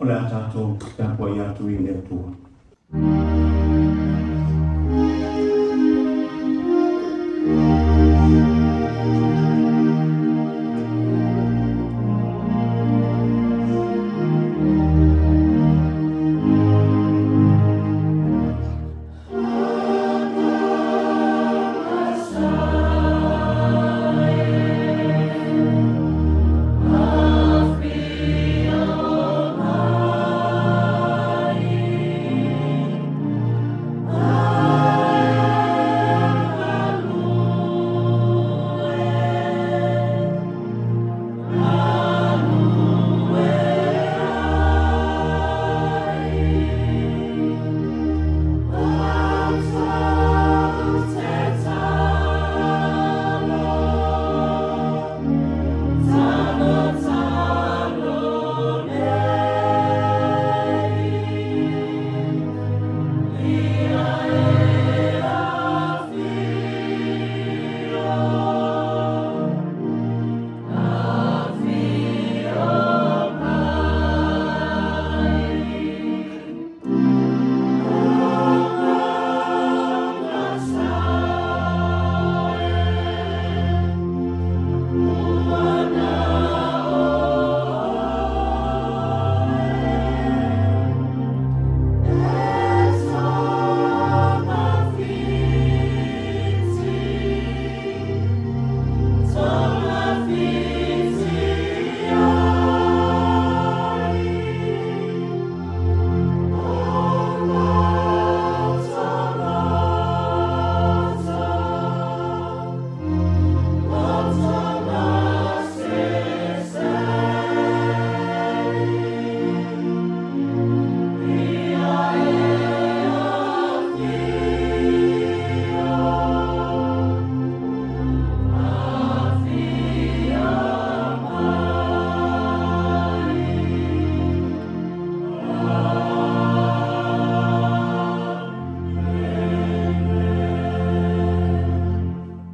O le a tatou tapuai atu i le Atua.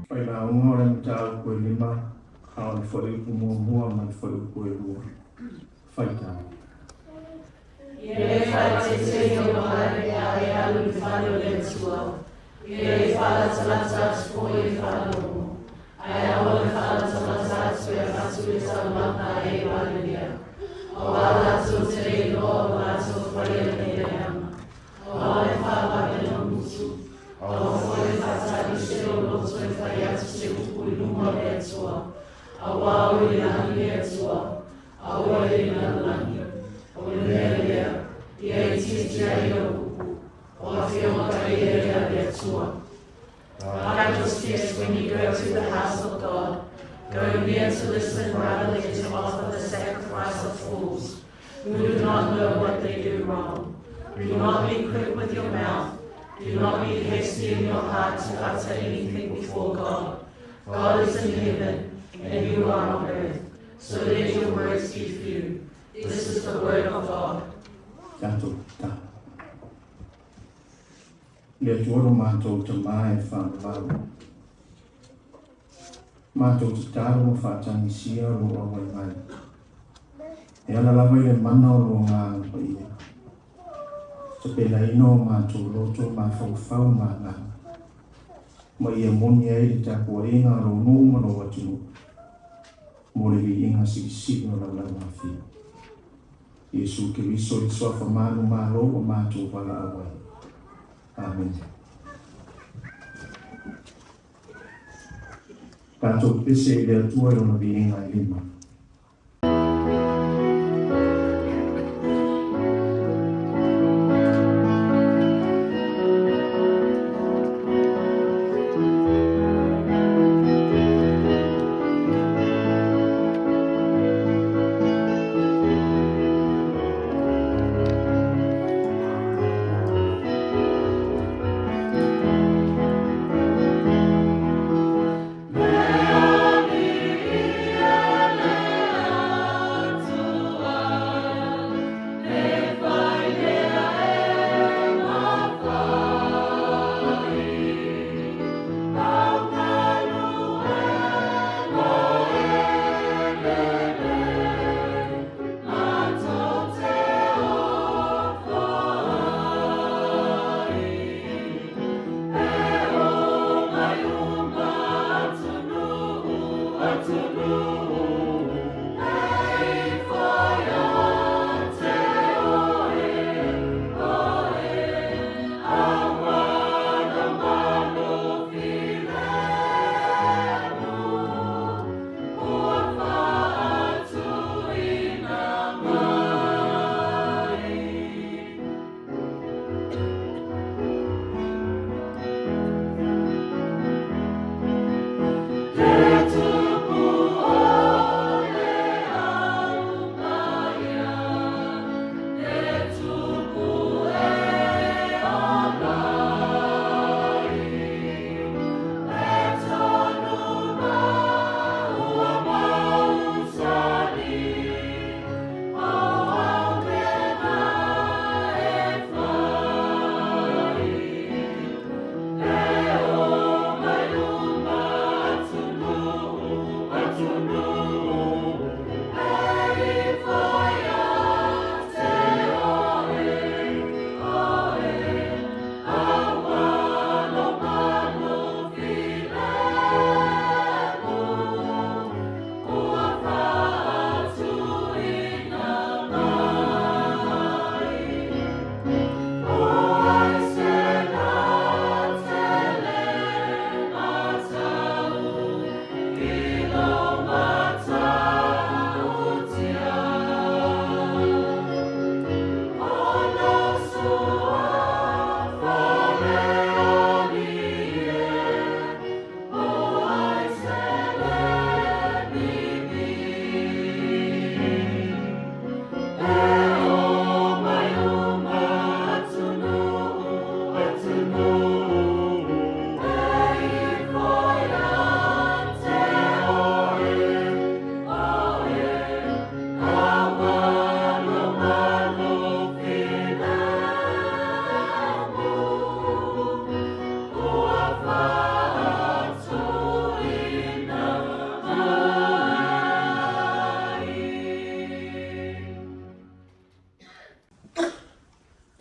Failauga o le mataupu e 5, a o le fuaiupu muamua ma le fuaiupu e 2. Faitau. Ia e faaeteete i lou hale pe a e alu i le fale o le Atua. Ia e faalatalata atu foi i le faalogo, ae aua le faalatalata atu e avatu le taulaga a e ua alulia, aua latou te le iloa o latou faia le mea leaga. Aua le faavave lou gutu, aua foi le faatalise lou loto e fai atu se upu i luma o le Atua, aua ua i le lagi le Atua, a ua le i le lalolagi. O le mea lea, ia itiiti ai lou upu, o Afioga Paia lea a le Atua. Guide your steps when you go to the house of God. Go near to listen rather than to offer the sacrifice of fools, who do not know what they do wrong. Do not be quick with your mouth. Do not be hasty in your heart to utter anything before God. God is in heaven, and you are on earth. So let your words be few. This is the word of God. Tatou tatalo. Le Atua lo matou Tama e faavavau. Matou tatalo ma faatagisia lou auai mai. E ala lava i le mana o lo Agaga Paia. Tapenaina o matou loto, mafaufau ma agaga. Ma ia moni ai le tapuaiga a lou nuu ma lou atunuu mo le viiga silisili o lau lauafia. Iesu Keriso i le suafa malu malo ua matou valaau ai. Amene. Tatou pese i le Atua i lona viiga e lima. Le alii e le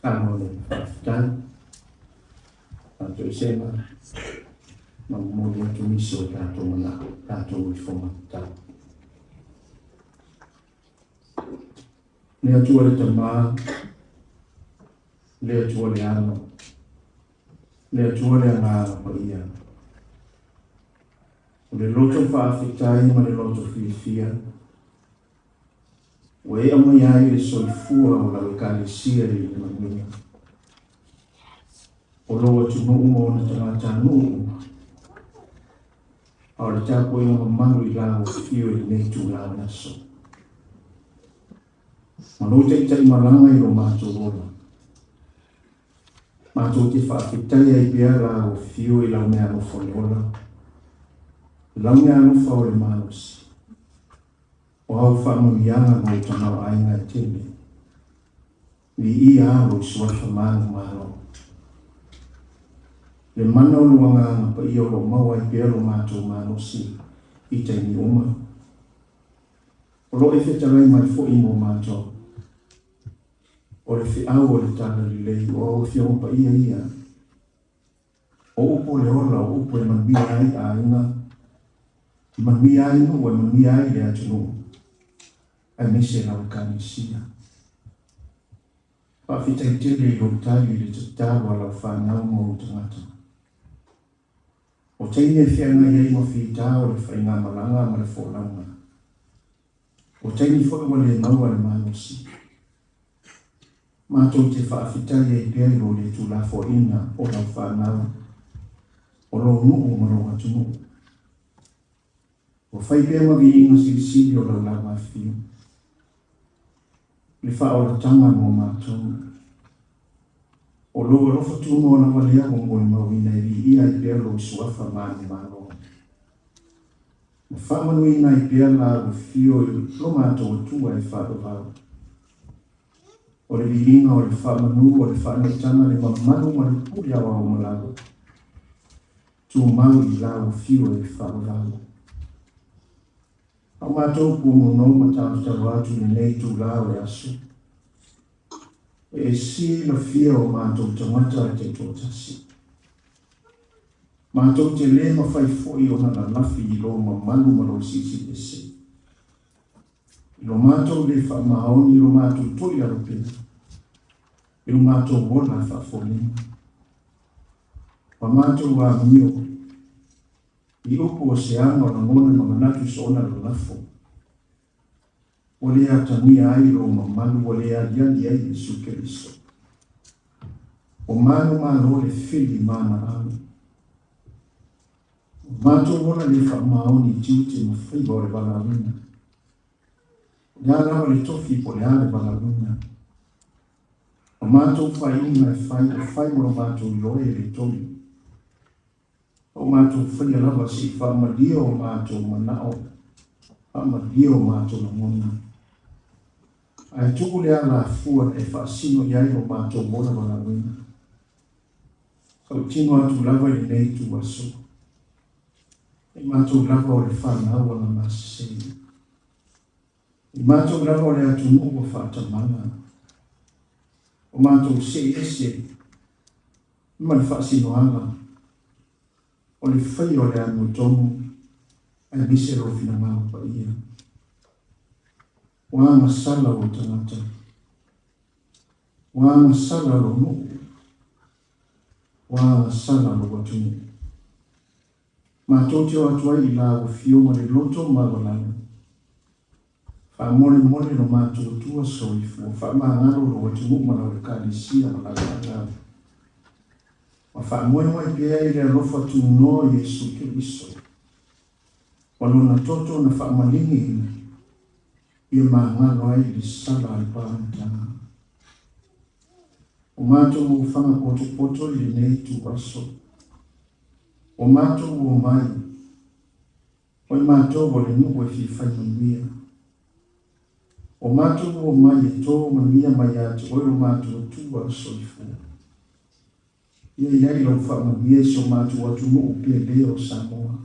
Talo le faafetai. Faatoesega ma momoli atu nisi o tatou manao, tatou ifo matatau. Le Atua le Tama, le Atua le Alo, le Atua le Agaga Paia. O le loto faafetai ma le loto fiafia, Ua e aumai ai le soifua o lau Ekalesia i le manuia, o lou atunuu ma ona tagatanuu uma, a o le tapuaiga mamalu i lau afio i lenei itula o le aso. Ma lou taitai malaga i lo matou ola, matou te faafetai ai pea lau afio i lau meaalofa o le ola, lau meaalofa o le malosi. O au faamanuiaga ma ou tamaoaiga e tele, viia a lou suafa manumalo. Le mana o lou Agaga Paia o lo o maua ai pea lo matou malosi i taimi uma. O lo o e fetalai mai foi mo matou. O le feau o le Talalelei o au Afioga Paia ia. O upu o le ola, o upu e manuia ai aiga, e manuia ai nuu, e manuia ai le atunuu, aemaise lau Ekalesia. Faafetai tele i lou tali i le tatalo a lau fanau ma ou tagata. O taimi e feagai ai ma fita o le faigamalaga ma le folauga. O taimi foi ua le maua le malosi. Matou te faafetai ai pea i lou le tuulafoaiina o lau fanau, o lou nuu ma lou atunuu. Ua fai pea ma viiga silisili o lau lauafio, le faaolataga mo matou. O lou alofa tunoa lava lea ua molimauina e viia ai pea lou suafa manumalo. Ma faamanuiina ai pea lau afio i lo matou Atua e faavavau. O le viiga, o le faamanu, o le faaneetaga, le mamalu ma le pule aoao malalo, tumau i lau afio e faavavau. A o matou punonou ma talotalo atu i lenei itula o le aso, e silafia o matou tagata taitoatasi. Matou te lē mafai foi ona lalafi i lou mamalu ma lou silisili ese. I lo matou lē faamaoni i lo matou toilalo pea, i lo matou ola faafoliga. Ua matou amio i upu o se aga o lagona ma manatu i soona lalafo. Ua le atagia ai lou mamalu, ua le aliali ai Iesu Keriso. Ua manumalo le fili ma ana alo. Ua matou ola le faamaoni i tiute ma faiva o le valaauina. O le a lava le tofi po o le a le valaauina. O matou faaiuga e fai, ua fai mo lo matou ioe e le toli. O matou faia lava se i faamalie o matou manao, faamalie o matou lagona. Ae tuu le alafua na e faasino i ai lo matou ola valaauina. Tautino atu lava i lenei ituaso, e matou lava o le fanau a Lamasese. I matou lava o le atunuu ua faatamala, o matou see ese ma le faasinoala o le faia o le amiotonu aemaise lou finagalo paia. Ua agasala ou tagata, ua agasala lou nuu, ua agasala lou atunuu. Matou te o atu ai i lau Afioga le loto maualalo. Faamolemole lo matou Atua soifua, faamagalo lou atunuu ma lau Ekalesia ma lau fanau. Ma faamoemoe pea i le alofa tunoa o Iesu Keriso, ma Lona toto na faamaliniina, ia magalo ai le sala a le pagataga. O matou maufaga potopoto i lenei ituaso, ua matou omai, O i matou o le nuu e fia fai manuia. Ua matou omai e tō manuia mai ia te oe lo matou Atua soifua. Ia i ai lau faamanuia i si o matou atunuu pele o Samoa.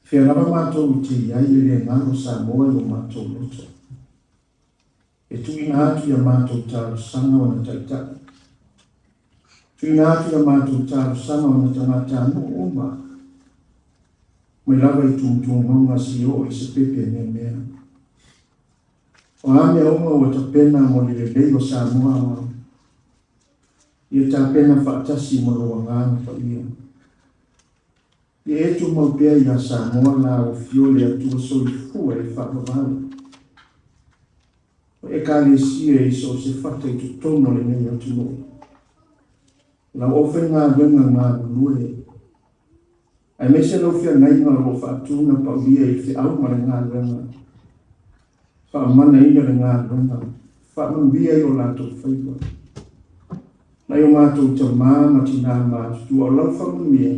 Fea lava matou i te i ai e le galo Samoa i o matou loto. E tuuina atu i a matou talosaga ona taitai. Tuuina atu i a matou talosaga ona tagatanuu uma, mai lava i tumutumu seia oo i se pepe meamea. O a mea uma ua tapena mo le lelei o Samoa aoao, ia tapena faatasi mo lou Agaga Paia. Ia e tumau pea iā Samoa la o fio le Atua soifua e faavavau. O Ekalesia i so o se fata i totonu o lenei atunuu. Lau aufaigaluega galulue, aemaise lau feagaiga o lo o faatu na paulia i le feau ma le galuega, faamanaina le galuega, faamanuia i o latou faiva. Nai o matou tama ma tinā matutua o lau faamanuia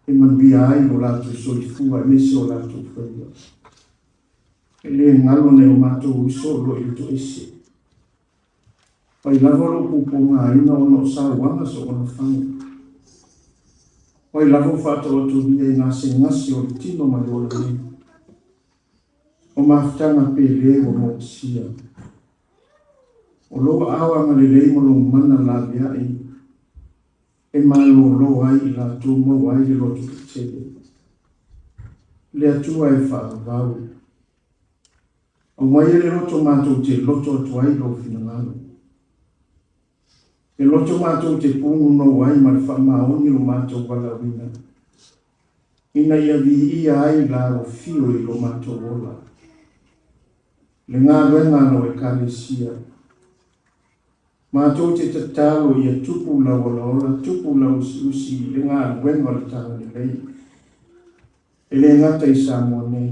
e manuia ai lo latou soifua aemaise o latou faiva. E le galo nai o matou uso o lo o i le toese. Pai lava lou pupugaina ona o sauaga soona fai. Pai lava o faataotolia i gasegase o le tino ma le ola nei. O mafutaga pele ua moasia. O lou aao agalelei ma lou mana laveai e malōlō ai i latou maua ai le loto tetele. Le Atua e faavavau. Aumaia le loto matou te loto atu ai lou finagalo. E loto matou te pununou ai ma le faamaoni lo matou valaauina, ina ia viia ai lau afio i lo matou ola. Le galuega a lau Ekalesia. Matou te tatalo ia tupu lau olaola, tupu lau usiusi i le galuega o le Talalelei, e le gata i Samoa nei,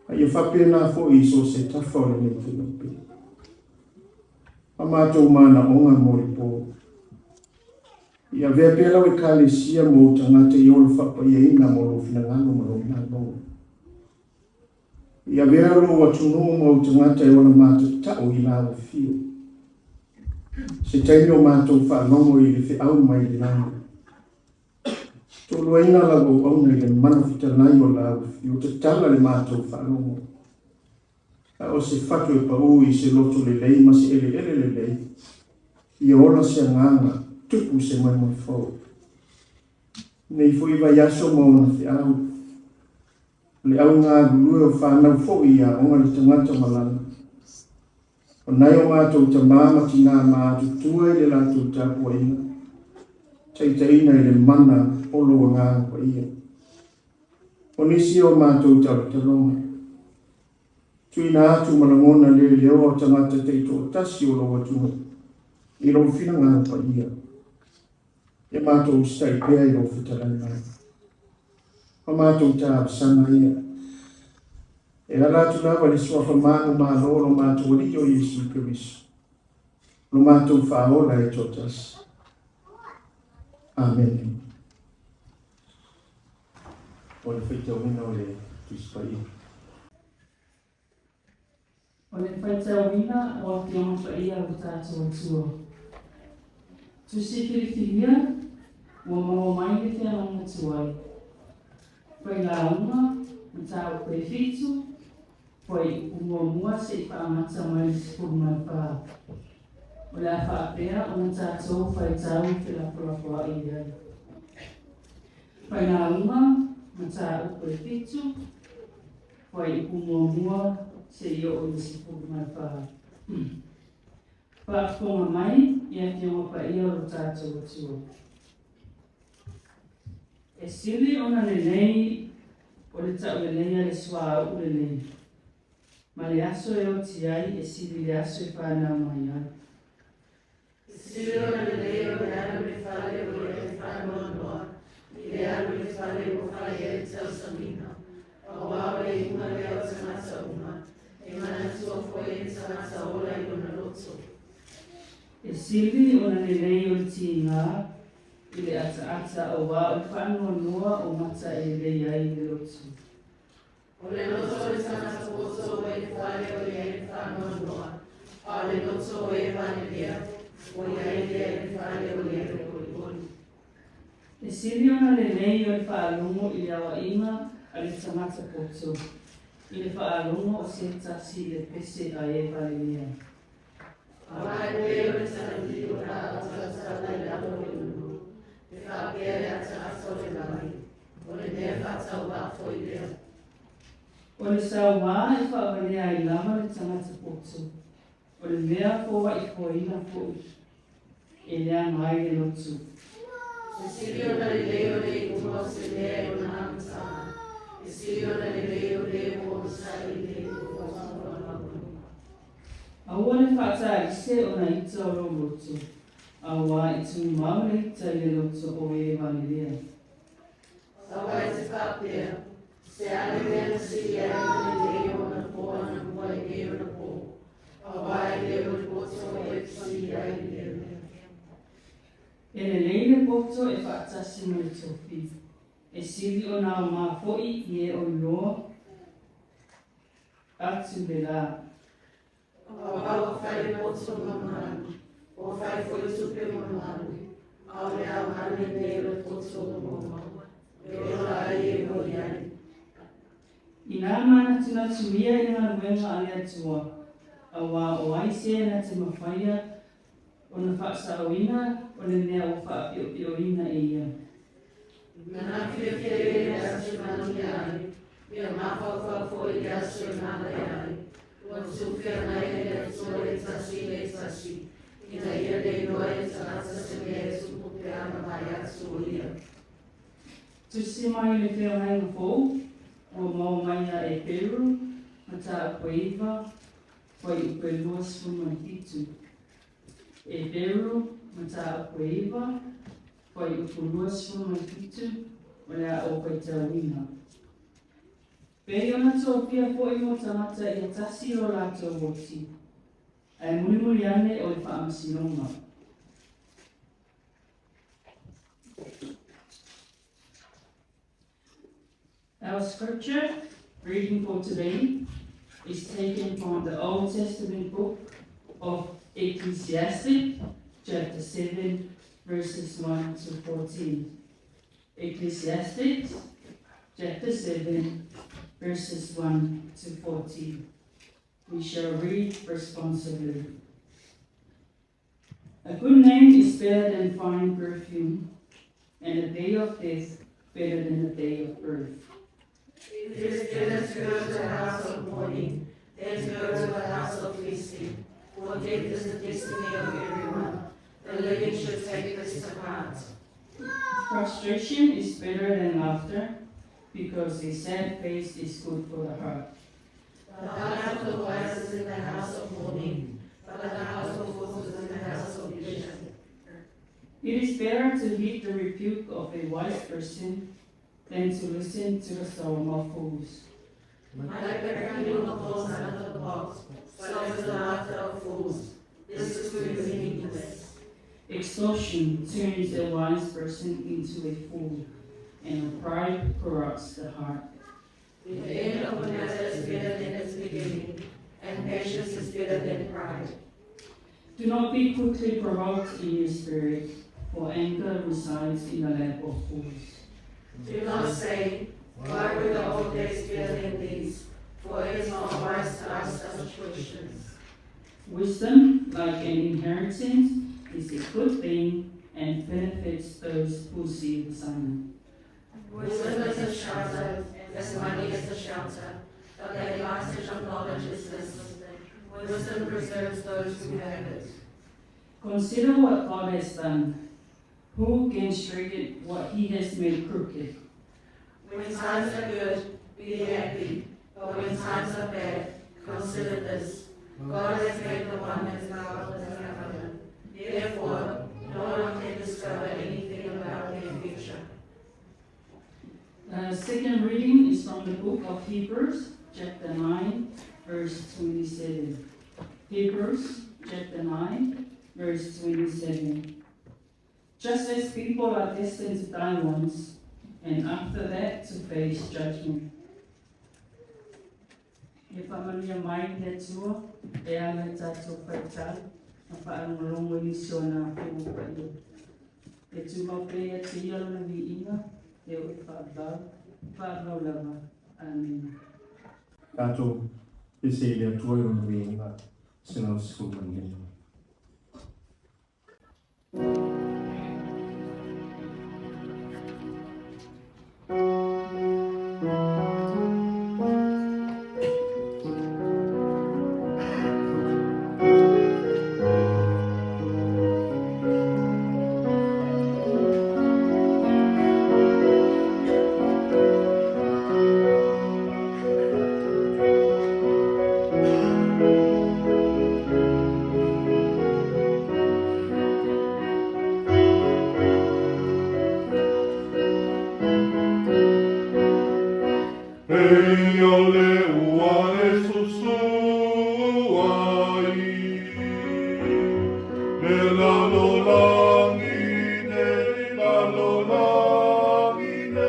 a ia faapena foi i so o se tafa o lenei kelope. A matou manaoga mo le po, ia avea pea lau Ekalesia ma ou tagata i ola faapaiaina mo lou finagalo ma lou Malo. I avea lou atunuu ma ou tagata e ola matatau i lau afio. Se taimi o matou faalogo i le feau mai le lagi. Toluaina lau auauna i le mana fetalai o lau afio, tatala le matou faalogo. A o se fatu e pau i se loto lelei ma se eleele lelei, ia ola se agaga, tupu se moemoe fou. Lenei foi vaiaso ma ona feau, o le au galulue o fanau foi i aoga le tagata ma lana. O nai o matou tama ma tinā matutua i le latou tapuaiga, taitaiina i le mana o lou Agaga Paia. O nisi o matou talotaloga, tuuina atu ma lagona leleoa o tagata taitoatasi o lou atunuu i lou finagalo paia. Ia matou usitai pea i lou fetalai mai. O matou talosaga ia. E ala atu lava i le suafa manumalo o lo matou Alii o Iesu Keriso, lo matou Faaola e toatasi. Amene. O le faitauina o le Tusi Paia. O le faitauina o Afioga Paia a lo tatou Atua. Tusi filifilia ua maua mai le feagaiga tuai. Failauga, mataupu e fitu, fuaiupu muamua se i faamata mai le 14. O le a faapea ona tatou faitau felafolafoai i ai. Failauga, mataupu e fitu, fuaiupu muamua se i oo i le 14. Faafofoga mai i Afioga Paia o lo tatou Atua. E sili ona lelei o le taulelei a le suauu lelei, ma le aso e oti ai e sili le aso e fanau mai ai. E sili ona lelei o le alu i le fale ua i ai le faanoanoa, i le alu i le fale ua fai ai le tausamiga, auā o le iuga lea o tagata uma, e manatua foi e le tagata ola i lona loto. E sili ona lelei o le tiga i le ataata auā o le faanoanoa o mata e lelei ai le loto. O le loto o le tagata poto ua i le fale o i ai le faanoanoa, a o le loto o e valelea, ua i ai lea i le fale o i ai le oliwoli. E sili ona lelei o le faalogo i le aoaiga a le tagata poto, i le faalogo o se tasi i le pese a e valelea. Aua e pei o le talavili o laau tautala i lalo o le ulu, e faapea le ataata o le lagi, o le mea faatauvaa foi lea. O le sauā e faavalea ai lava le tagata poto, o le mea foaifoaina foi e leaga ai le loto. E sili ona lelei o le iuga o se mea i lona amataga, e sili ona lelei o le ua onosai i le ua faamaualaloina. Aua le faatalise ona ita o lou loto, auā e tumau le ita i le loto o e valelea. Aua e te faapea, Se a le mea na sili ai ona lelei o ona po anamua i nei ona po, auā e le o le poto e fesili ai i lea mea. E lelei le poto e faatasi ma le tofi, e sili ona aoga foi i e o iloa atu le la. Auā ua fai le poto ma malu, ua fai foi tupe ma malu, a o le aoga lenei o le poto ua maua, e ola ai e moni ai. Inā manatunatuia i le galuega a le Atua, auā o ai se na te mafaia ona faasaoina o le mea ua faapiopioina e ia. Nana fiafia ai i le aso e manuia ai, ia mafaufau foi i le aso e malaia ai, ua tuufeagai ai le Atua le tasi i le tasi, ina ia le iloa e le tagata se mea e tupu pe a mavae atu o ia. Tusi mai le Feagaiga Fou ua maua mai ia Eperu, mataupu e iva, fuaiupu e 27. Eperu, mataupu e iva, fuaiupu 27, o le a ou faitauina. Pei ona tofia foi mo tagata ia tasi lo latou oti, ae mulimuli ane o le faamasinoga. Our scripture reading for today is taken from the Old Testament book of Ecclesiastes, chapter 7, verses 1 to 14. Ecclesiastes, chapter 7, verses 1 to 14. We shall read responsibly. A good name is better than fine perfume. and the day of death better than the day of birth. It is better to go to a house of mourning than to go to a house of feasting, for death is the destiny of everyone. The living should take this to heart. Frustration is better than laughter, because a sad face is good for the heart. The heart of the wise is in the house of mourning, but the house of fools is in the house of pleasure. It is better to heed the rebuke of a wise person than to listen to the song of fools. Like the crackling of balls out of the pot, so is the laughter of fools. This is too meaningless. Extortion turns a wise person into a fool, and a pride corrupts the heart. The end of a matter is better than its beginning, and patience is better than pride. Do not be quickly provoked in your spirit, for anger resides in the lap of fools. Do not say, Why were the old days better than these? For it is not wise to ask such questions. Wisdom, like an inheritance, is a good thing and benefits those who see the sign. Wisdom is a shelter, as money is a shelter, but the advantage of knowledge is this: wisdom preserves those who have it. Consider what God has done. Who can straighten what he has made crooked? When times are good, be happy, but when times are bad, consider this: God has made the one as powerful as the other. Therefore, no one can discover anything about their future. The second reading is from the book of Hebrews, chapter 9, verse 27. Hebrews, chapter 9, verse 27. Just as people are destined to die once, and after that to face judgment. E whaamanuia mai le Atua, e ala i tātou faitau, ma whaalongolongo i nisi o nā whenua paia. E tumau pea ia te ia lona viiga, e oo i le faavavau, faavavau lava. Amene. Tatou pese i le Atua i Lona viiga 115. Eia le ua e susu ai, le lalolagi nei, lalolagi nei.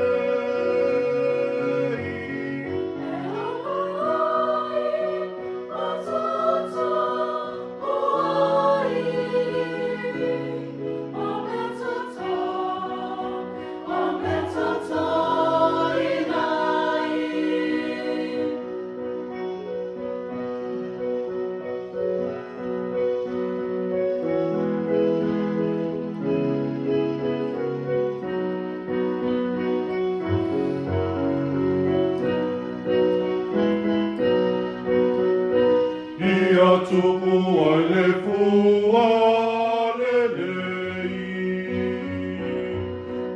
Ia tupu ai le fua lelei,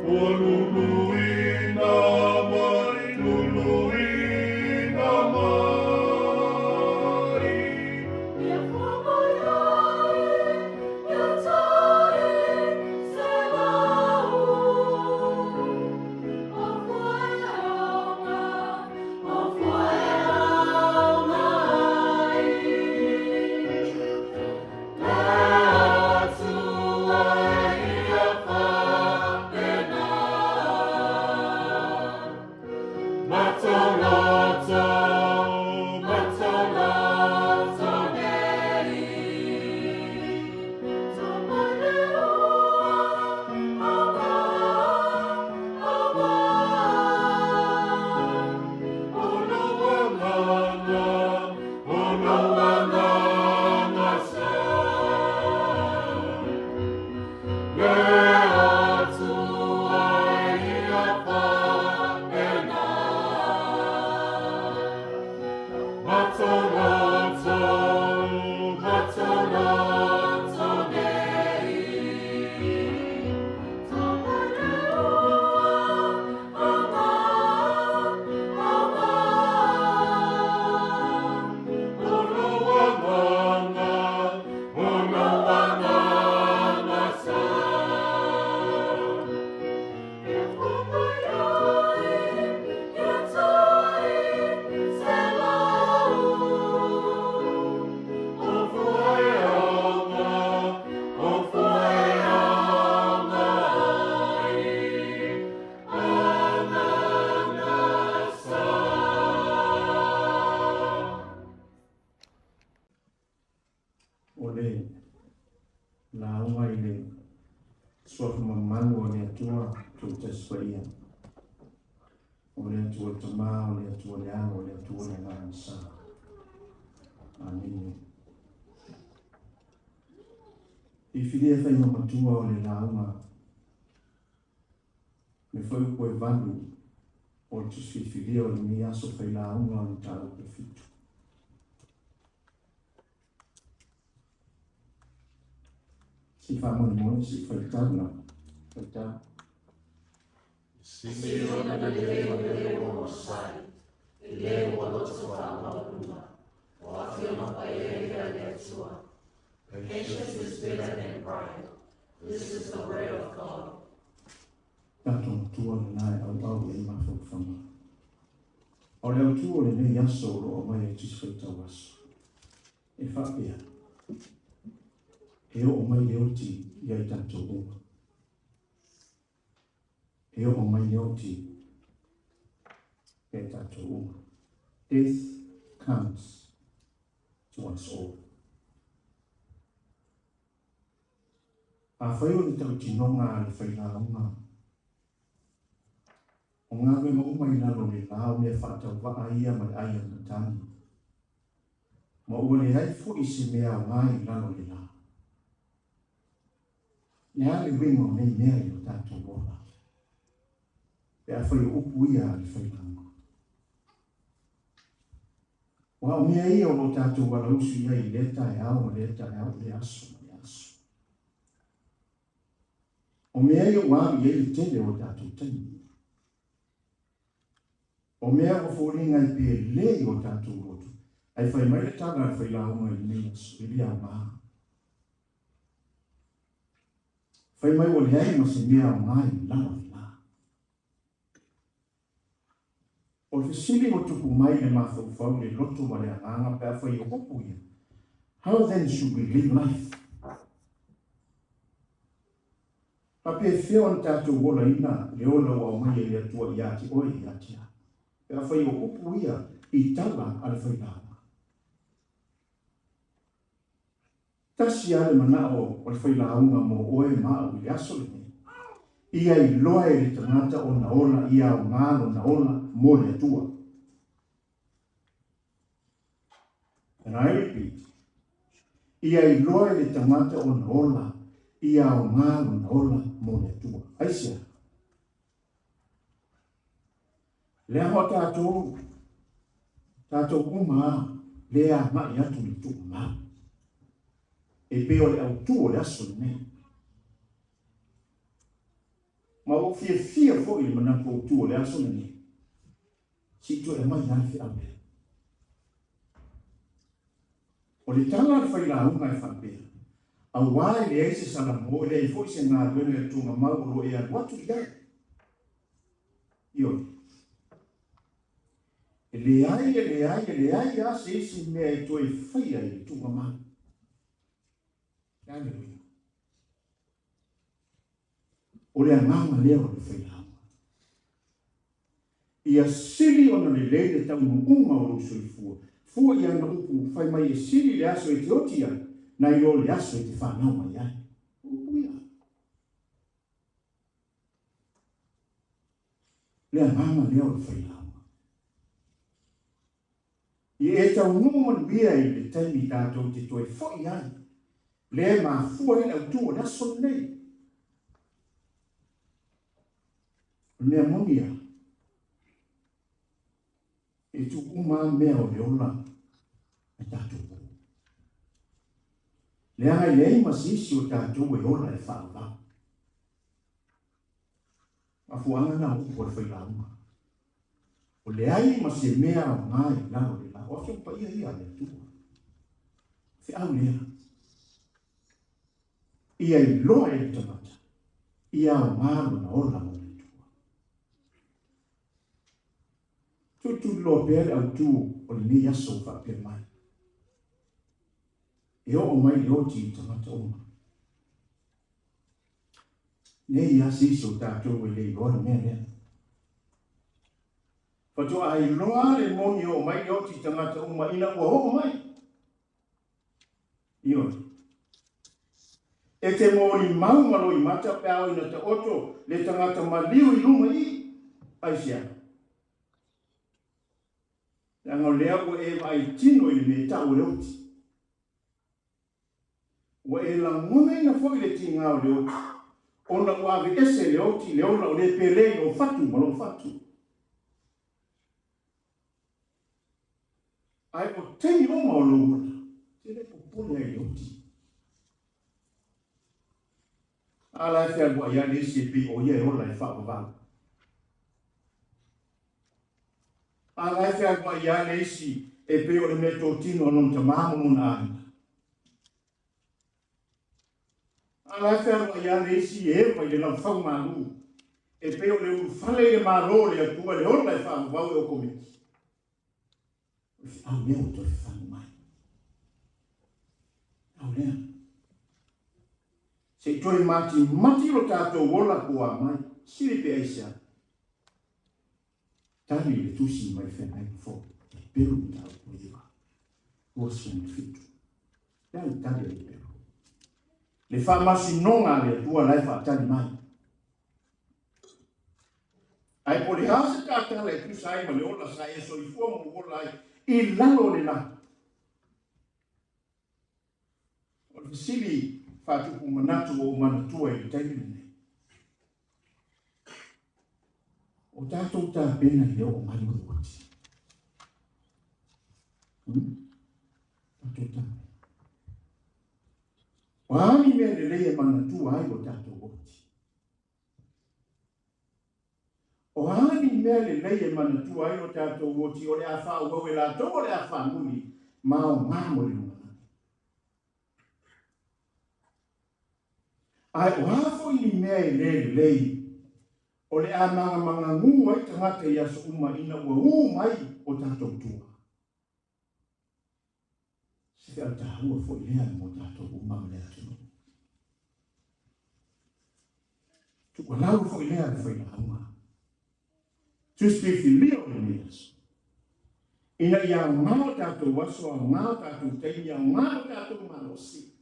ua luluina mai, luluina mai. malu a le Atua Toatasi Paia, o le Atua le Tama, o le Atua le Alo, o le Atua le Agaga Sa. Amene. Filifilia faiga matua o le lauga me foi upu e valu o le tusi filifilia o lenei aso failauga o le mataupu e fitu. Se i faamolemole, se i faitau lava. Faitau. Sili ona lelei o le ua onosai, i le ua loto faamaualuga, o Afioga Paia ia a le Atua. Patience is better than pride. This is the word of God. Tatou matua lena e auau i ai mafaufauga. O le autu o lenei aso o lo o aumai ai Tusi Faitau Aso, e faapea, E oo mai le oti ia i tatou uma. E oo mai le oti ia i tatou uma. Death comes to us all. Afai o le tautinoga a le failauga, o galuega uma i lalo o le la o mea faatauvaa ia ma le ai a le matagi, ma ua leai foi se mea aoga i lalo o le la. Le a le uiga o nei mea i lo tatou ola, pe afai o upu ia a le failauga? Aua o mea ia o lo tatou alausu i ai i lea taeao ma lea taeao, i lea aso ma lea aso. O mea ia ua alu i ai le tele o tatou taimi. O mea ua foliga e pele i o tatou loto, ae fai mai le tala a le failauga i lenei aso, e le aoga. Fai mai ua leai ma se mea aoga i lalo o le la. O le fesili ua tupu mai i le mafaufau, le loto ma le agaga pe afai o upu ia, How then should we live life? Faapefea ona tatou olaina le ola ua aumaia e le Atua ia te oe ia te au? Pe afai o upu ia i tala a le failauga. Tasi lava le manao o le failauga mo oe ma au i le aso lenei. Ia iloa e le tagata ona ola ia aoga lona ola mo le Atua. And I repeat, ia iloa e le tagata ona ola ia aoga lona ola mo le Atua. Aisea? Leaga o tatou, tatou uma a lea agai atu i le tuumau. E pei o le autu o le aso lenei. Ma ua ou fiafia foi i le manatu autu o le aso lenei. Se i toe aumai lava le feau lea. O le tala a le failauga e faapea, Auā e leai se salamo, e leai foi se galuega e tuugamau o lo o e alu atu i ai. Ioe. E leai, e leai, e leai lava se isi mea e toe faia i le tuugamau. Le a le uiga? O le agaga lea o le failauga. Ia sili ona lelei le taunuuga o lou soifua. Fua i ana upu, fai mai e sili le aso e te oti ai, nai lo le aso e te fanau mai ai. O upu ia. Le agaga lea o le failauga. Ia e taunuu manuia i le taimi tatou te toe foi ai, lea e mafua ai le autu o le aso lenei. O le mea moni lava, e tuu uma lava mea o le ola e tatou o. Leaga e leai ma se isi o tatou e ola e faavavau. Mafuaaga na o upu a le failauga. O leai ma se mea aoga i lalo o le la. O Afioga Paia ia a le Atua. Feau lea. Ia iloa e le tagata, ia aoga lona ola mo le Atua. Tulituliloa pea le autu o lenei aso o faapea mai. E oo mai le oti i tagata uma. Nei lava se isi o tatou e le iloa le mea lea. Faatoa iloa le moni e oo mai le oti i tagata uma ina ua oo mai. Ioe. E te molimau ma loimata pe a oo ina taoto le tagata maliu i luma i i. Aisea? Leaga o lea ua e vaai tino i le mea e tau o le oti. Ua e lagonaina foi le tiga o le oti, ona ua aveese e le oti le ola o le pele i lou fatu ma lou fatu. Ae o taimi uma o lou ola, e te le popole ai i le oti. A la e fealuai lava le isi e pei o ia e ola e faavavau. A la e fealuai lava le isi e pei o le meatotino a lona tamā ma lona aiga. A la e fealuai lava le isi e eva i le laufau malū e pei o le ulufale i le Malo o le Atua le ola e faavavau e okomeki. O le feau lea ua toe fafano mai. Feau lea. Se i toe matimati lo tatou ola po a mai. Sili pe aisea. Tali le tusi mai Feagaiga Fou, Heperu mataupu 9, 27. Le a le tali a Heperu? Le faamasinoga a le Atua la e faatali mai. Ae po o le a se tatala e tusa ai ma le ola sa e soifua ma ou ola ai i lalo o le lagi. O le fesili faatupu manatu ua ou manatua i le taimi lenei. O tatou tapena i le oo mai o le oti. Tatou tapena. O a ni mea lelei e manatua ai lo tatou oti? O a ni mea lelei e manatua ai lo tatou oti o le a faaauau e latou o le a faamuli ma aoga mo le lumanai? Ae o a foi ni mea e le lelei o le a magamagagū ai tagata i aso uma ina ua ū mai o tatou tua? Se feau taua foi lea mo tatou uma ma le atunuu. Tuualalo foi lea le failauga. Tusi filifilia o lenei aso. Ina ia aoga o tatou aso, aoga o tatou taimi, aoga o tatou malosi,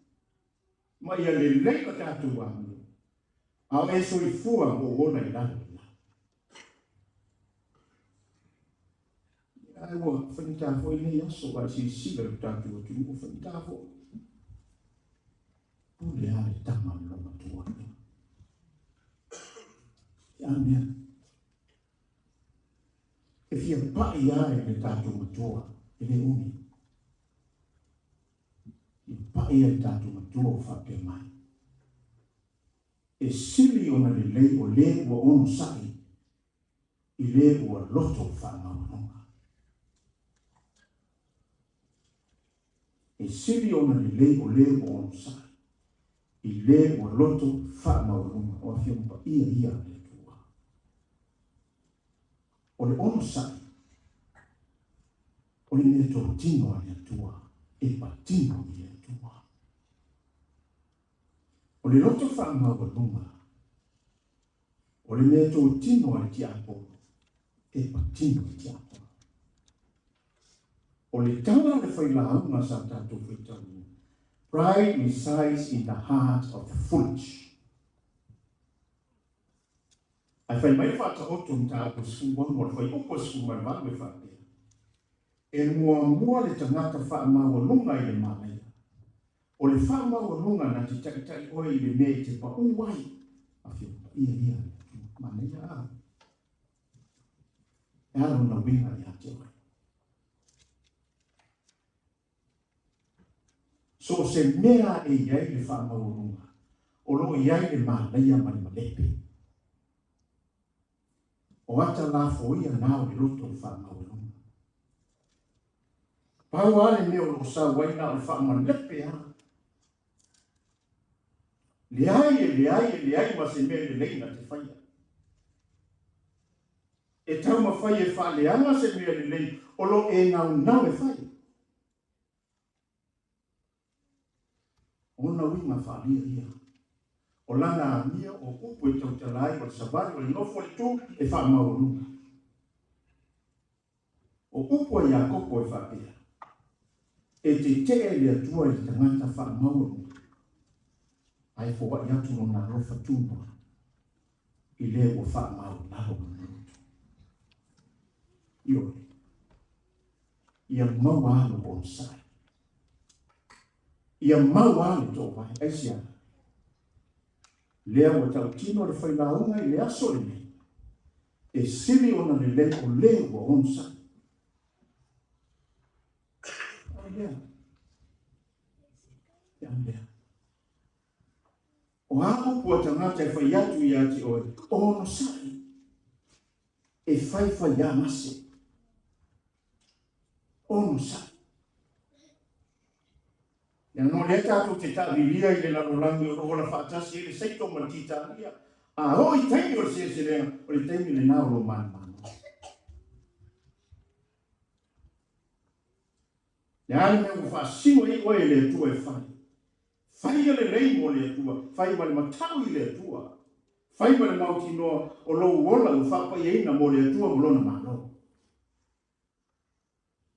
ma ia lelei o tatou amio, a o e soifua ma ou ola i lalo i lalo. Ae ua faigata foi lenei aso, a e silasila i lo tatou atunuu, ua faigata foi. Pule lava le tama i le loomatua. E a mea? E fia pai lava i le tatou matua, e le umi. Fia pai lava i le tatou matua o faapea mai. E sili ona lelei o le ua onosai i le ua loto faamaualuga. E sili ona lelei o le ua onosai i le ua loto faamaualuga. O Afioga Paia ia a le Atua. O le onosai, o le meatotino a le Atua, e patino i le Atua. O le loto faamaualuga, o le meatotino a le tiapolo, e patino i le tiapolo. O le tala a le failauga sa tatou faitauina, Pride resides in the heart of the foolish. Ae fai mai le Faataoto mataupu e 16 o le fuaiupu e 18 e faapea, E muamua le tagata faamaualuga i le manaia. O le faamaualuga na te taitai oe i le mea e te paū ai. Afioga Paia ia a le Atua. Manaia a? E a lona uiga ia te oe? So o se mea e i ai le faamaualuga, o lo o i ai le manaia ma le malepe. O ata lafoia na o le loto o le faamaualuga. Pau lava le mea o lo o sau ai na o le faamalepe lava. Leai e leai e leai ma se mea lelei na te faia. E taumafai e faaleaga se mea lelei o lo o e naunau e fai. Ona uiga faaalia ia. O lana amio, o upu e tautala ai, o le savali, o le nofo, o le tu, e faamaualuga. O upu a Iakopo e faapea, E tetee le Atua i le tagata faamaualuga. Ae foai atu Lona alofa tunoa i le ua faamaualalo lona loto. Ioe, ia maua lou onosai. Ia maua le toovae. Aisea? Lea ua tautino le failauga i le aso lenei, e sili ona lelei o le ua onosai. Ai lea. Te au lea. O a upu a tagata e fai atu ia te oe, onosai, e faifaiā gase. Onosai. Leaga o lea tatou te taavilia i le lalolagi o lo o ola faatasi ai le Seito ma le Titalia, a oo i taimi o le seleselega, o le taimi lena o lo o manumanu. Le a le mea ua faasino ai oe e le Atua e fai? Faia lelei mo le Atua, fai ma le matau i le Atua, fai ma le mautinoa o lou ola ua faapaiaina mo le Atua ma Lona Malo.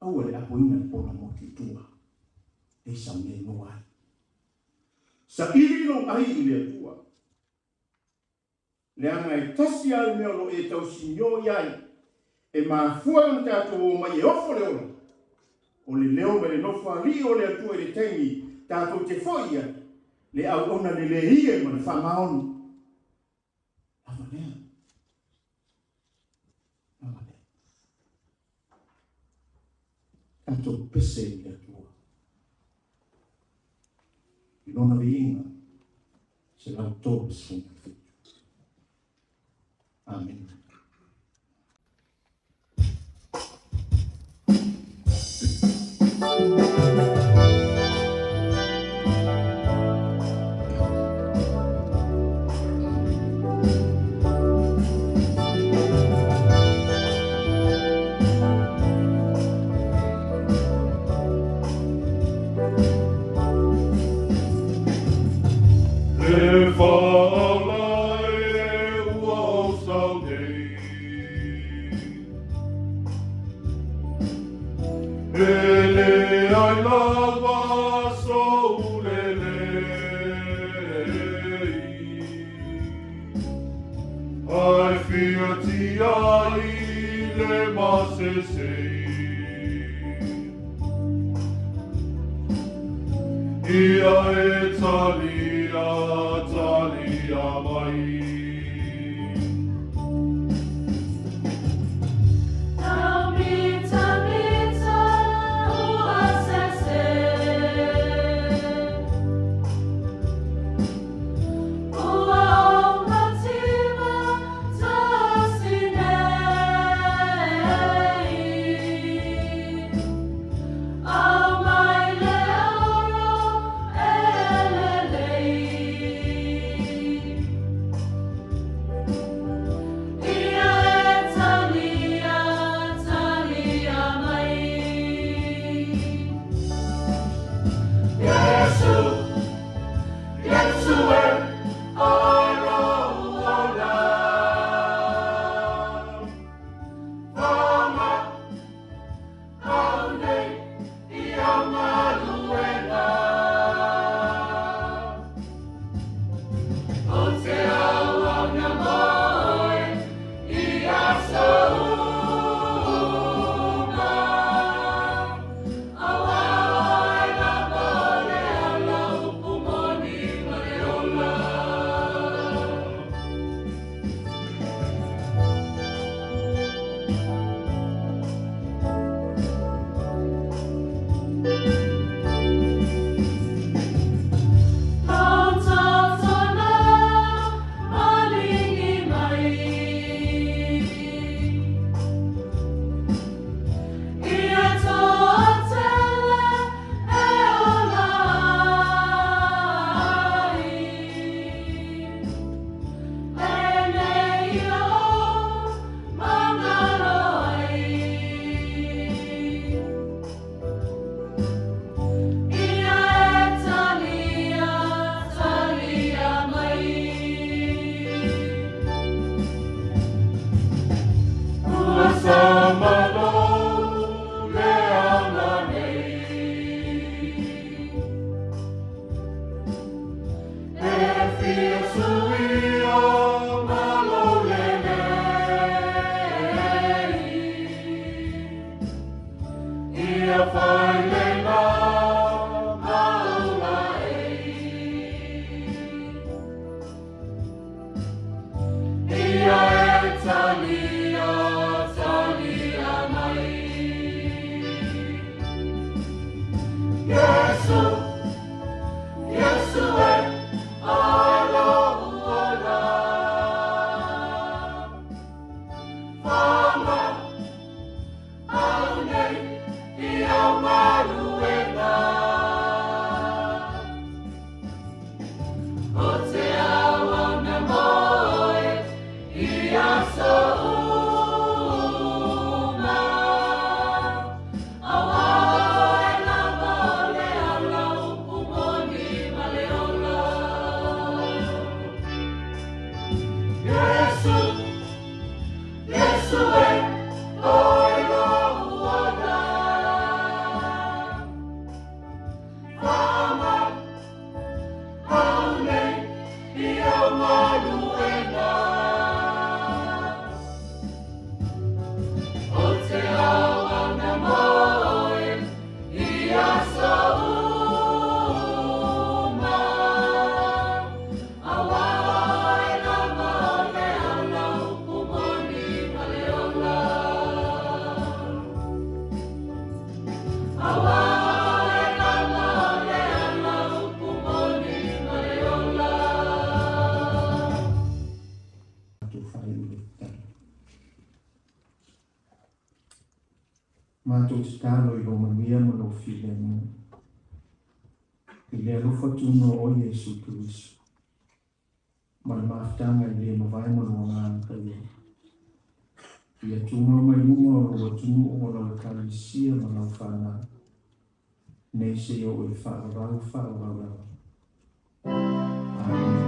Aua le apoina le pola motu i tua, e sa mea noa ai. Saili lou ai i le Atua. Leaga e tasi lava le mea o lo o e tausinio i ai, e mafua ona tatou omai e ofo le ola, o le leo mai le nofo alii o le Atua i le taimi tatou te foi i ai, le auauna lelei e ma le faamaoni. Lava lea. Lava lea. Tatou pese i le Atua. I lona viiga, 137. Amene. Le faalae ua ou sau nei. E leai lava sou lelei. Ai fia tia i le masesei. Ia e talia, talia mai. Ia talia mai. Iesu, Iesu e, oe lou ola. Faamau nei i au galuega. O te auauna mo oe i aso uma. Auā o oe lava o le ala upu moni ma le ola. Iesu, Iesu e, oe lou ola. Faamau nei i au galuega. O te auauna mo oe i aso uma. Auā o oe lava o le ala upu moni ma le ola. Auā o oe lava o le ala upu moni ma le ola. Matou faaiu le tatalo. Matou tatalo i lou manuia ma lou filemu. I le alofa tunoa o Iesu Keriso, ma le mafutaga e le mavae ma lou Agaga Paia, ia tumau mai luga o lou atunuu o lau Ekalesia ma lau fanau, nei seia oo i le faavavau faavavau lava. Amene.